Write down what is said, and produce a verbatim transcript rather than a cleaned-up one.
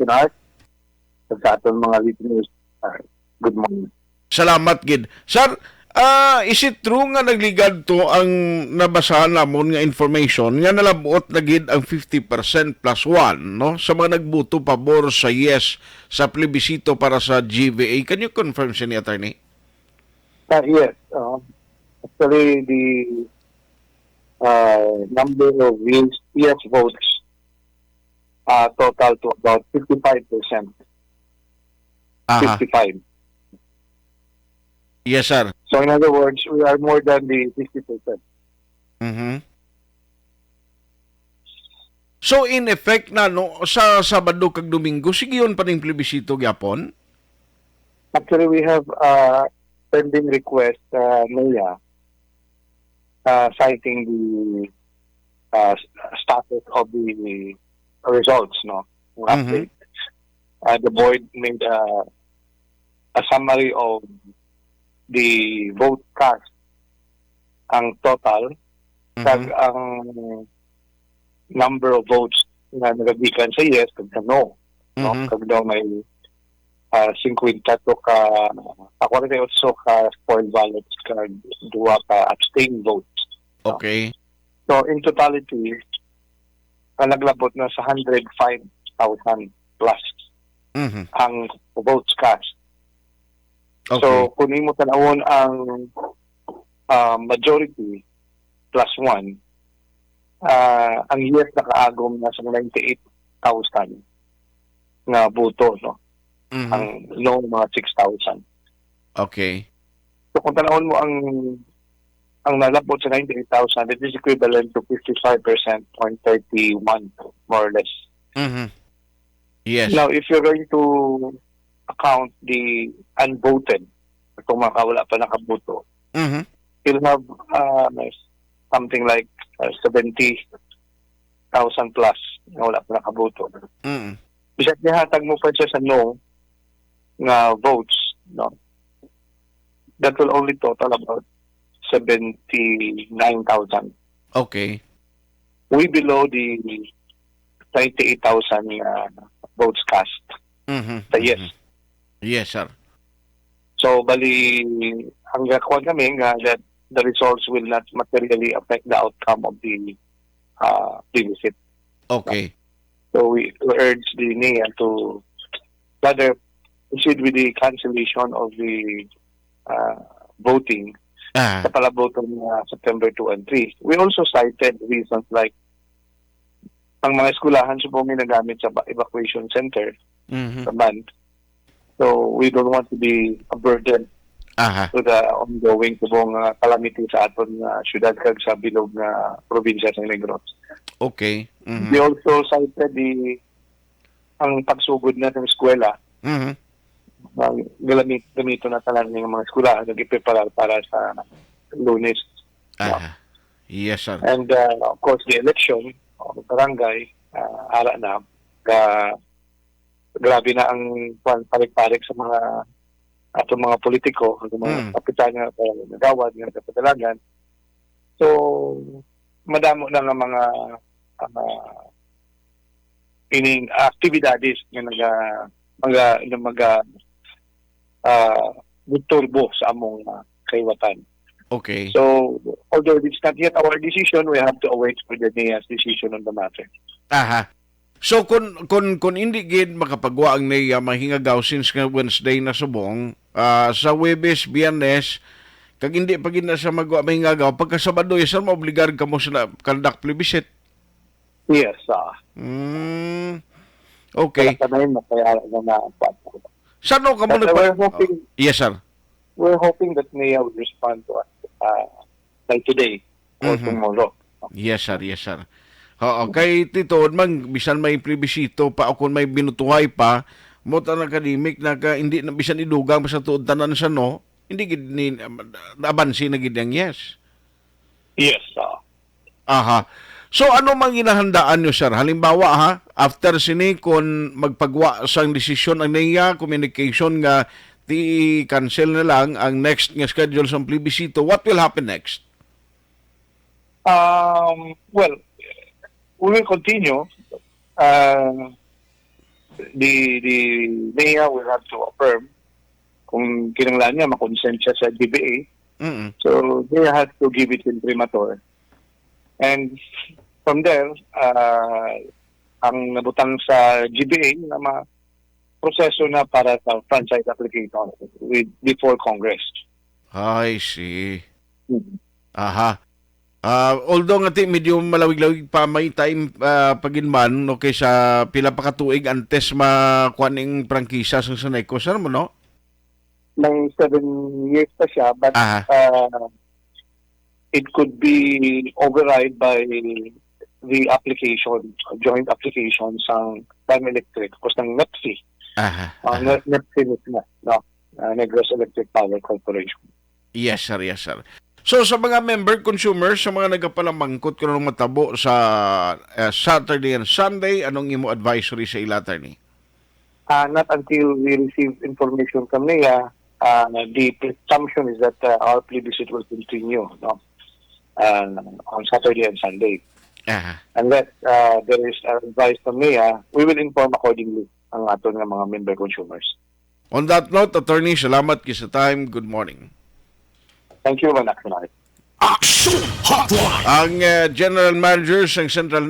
Nar, sa aton mga listeners. Ah, good morning. Salamat gid. Sir, ah, is it true nga nagligad to ang nabasahan namon nga information nga nalab-ot na gid ang fifty percent plus one, no, sa mga nagboto pabor sa yes sa plebisito para sa G V A? Can you confirm sini, attorney? Ah, yes. Uh, actually, the uh, number of yes, yes votes uh, total to about fifty-five percent. Aha. Fifty-five. Yes, sir. So in other words, we are more than the fifty percent. Mhm. So, in effect na, no, sa Sabado kag Domingo, sige yun pa ning plebisito gyapon? Actually, we have a pending request, uh, Nia, uh, citing the uh, status of the results, no? Ang Mhm. update. Uh, the board made a, a summary of the vote cast, ang total, kag Mhm. ang number of votes nga nagagikan sa yes kag sa no, no? Mhm. Kag daw may, ah, fifty-two ka, ah, forty-eight ka spoiled ballots kag duha ka abstain votes, no? Okay. So, in totality, ah, naglabot na sa hundred five thousand plus Mhm. ang votes cast. Okay. So, kung imo tanawon ang, ah, majority plus one, ah, ang yes nakaagom na sa ninety-eight thousand nga boto, no? Mhm. Ang no, mga six thousand. Okay. So, kung tanawon mo ang, ang nalabot sa ninety-eight thousand, it is equivalent to fifty-five percent, point thirty-one, more or less. Mhm. Yes. Now, if you're going to account the unvoted, itong mga wala pa nakaboto, Mhm. you'll have, uh, something like, uh, seventy thousand plus na wala pa nakaboto. Mm. Bisag nihatag mo pa siya sa no nga votes, no? That will only total about seventy-nine thousand. Okay. Way below the ninety-eight thousand, uh, votes cast Mhm. sa yes. Mhm. Yes, sir. So, bali, ang gakuan kami nga that the results will not materially affect the outcome of the, uh, plebiscite. Okay. So, we, we urge the N E A to rather proceed with the cancellation of the, uh, voting Ah. sa palabot nga September two and three. We also cited reasons like ang mga eskwelahan subong ginagamit sa ba-, evacuation center Mhm. sa ban. So, we don't want to be a burden Aha. to the ongoing subong, uh, calamity sa aton nga syudad kag sa bilog nga probinsya sa Negros. Okay. Mhm. We also cited the, ang pagsugod na sa eskwela. Mhm. Ang galamit, gamito na tanan ng mga eskwela, nag-prepare para sa Lunes. Aha. Yes, sir. And, uh, of course, the election, uh, barangay, uh, ara na, ka, grabe na ang, kwan, parik-parik sa mga, atong mga politiko, ang mga Mm. kapitan nga, uh, nagawad nga sa kadalagan. So, madamo na nga mga, uh, ining aktibidades nga naga-, maga-, nga maga-, ah, disturbo sa among, ah, kaliwatan. Okay. So, although it's not yet our decision, we have to await for the N E A's decision on the matter. Aha. So, kun, kun, kun hindi gid makapagwa ang N E A, mahingagaw since nga Wednesday na subong, ah, sa Huwebes, Biyernes, kag hindi pa gid na siya magwa mahingagaw, pagka Sabado, yes, sir, maobligar kamo sila conduct plebiscite? Yes, ah. Mm. Okay. Wala pa na yun, kaya na na-, Saan ho kamo But, uh, nagpa-, we're hoping, oh, yes, sir. We're hoping that N E A will respond to us, uh, by today or Mhm. tomorrow. Yes, sir. Yes, sir. Oo, kay tinuod man, bisan may plebisito pa o kung may binutuhay pa, mo ta nagkadimik na ka, hindi na bisan idugang pa sa tuod tanan sa no, hindi gid ni, um, abansi na gid ang yes. Yes, ah. Aha. So, ano mang ginahandaan nyo, sir? Halimbawa, ha, after sini, kung magpagwa sang desisyon ang N E A, communication nga ti-cancel na lang ang next nga schedule sang plebisito, what will happen next? Um, well, we will continue, uh, The, the mayor will have to affirm kung kinahanglan niya, makonsent siya sa G B A. Mm. So, they have to give it imprimatur. And from there, uh, ang nabutang sa G B A na ma proseso na para sa franchise application with before Congress. I see. Mhm. Aha. Ah, although nga ti medyo malawig-lawig pa may time, ah, paginman, no, kay sa pila pa ka tuig antes makuha ning prangkisa sang Saneco, sir, mo, no? Ng seven years pa siya, but Aha. uh, it could be override by the application, joint application sang Prime Electric, o sang NEPC, Aha. uh, Aha. NEPC mismo, no? Uh, Negros Electric Power Corporation. Yes, sir. Yes, sir. So, sa mga member consumers, sa mga nagapalangkot kung anong matabo sa, eh, Saturday and Sunday, anong imo advisory sa ila, attorney? Uh, not until we receive information from NEA, uh, the presumption is that uh, our plebiscite will continue, no? Uh, on Saturday and Sunday. Aha. Unless uh, there is uh, advice from NEA, we will inform accordingly ang aton nga mga member consumers. On that note, attorney, salamat kay sa time. Good morning. Thank you, Manak. Action Hotline. Ang, eh, General Manager sang Central